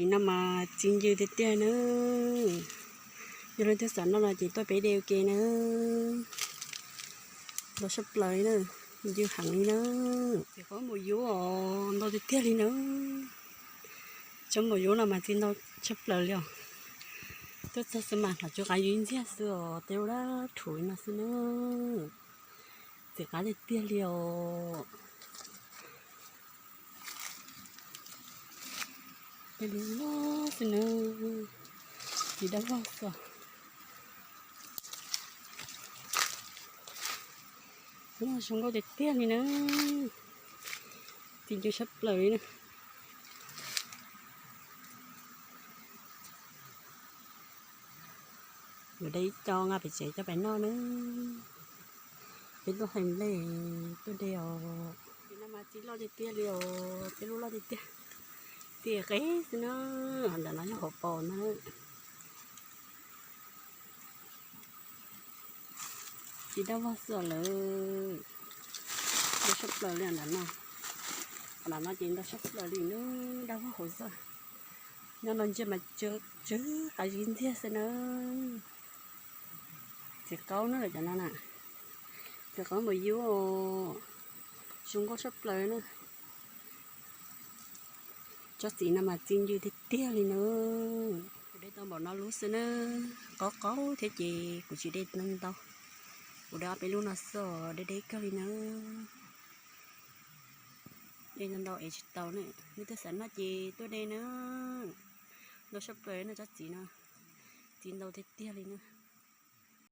Txiv no mas txi ncw tiag tiag na. Yog leej twg xav noj no ces tuaj peb de ua ke na. Ntau tshaj plaws li na, ncw heev li na. Txiv qaub npaum yub os, ntau tiag tiag li na. Tsob npaum yub no mas txi ntau tshaj plaws li os. Tuaj txog xwb mas hnov tsw qav ywj ntxiag xwb os, tej lub dab rhuv no xwb na. Txiv qab tiag tiag li os. Tej lub loj xwb na. Txiv dab vog xwb. Zoo nkauj tiag tiag li na. Txi ncw tshaj plaws li na. Yuav de ib co nqa pem tsev coj pem noj na. Peb tuaj hais nplej tuaj de os. Txiv no mas txi loj tiag tiag li os, tej lub loj tiag tiag. Txi qeb xwb na, ntawm no yog hauv paus na. Txiv dab vog xwb lawm. Ntau tshaj plaws li ntawm no. Ntawm no ces ntau tshaj plaws li na, dab vog hauv xwb. Nyob no ntsia mas tsw qav ywj ntxiag xwb na. Txiv qaub na lawm cov no na. Txiv qaub npaum yub os. Zoo nkauj tshaj plaws na. Tsob txiv no mas txi ncw tiag tiag li na. Kuv de tau npaum no lub xwb na. Qaub qaub thiab ces kuv tsis de ntau. Kuv de ob peb lub no xwb os, de deb kawg li na. De ntau ntau es tsis tau na. Leej twg xav noj ces tuaj de na. Ntau tshaj plaws na tsob txiv no. Txi ntau tiag tiag li na.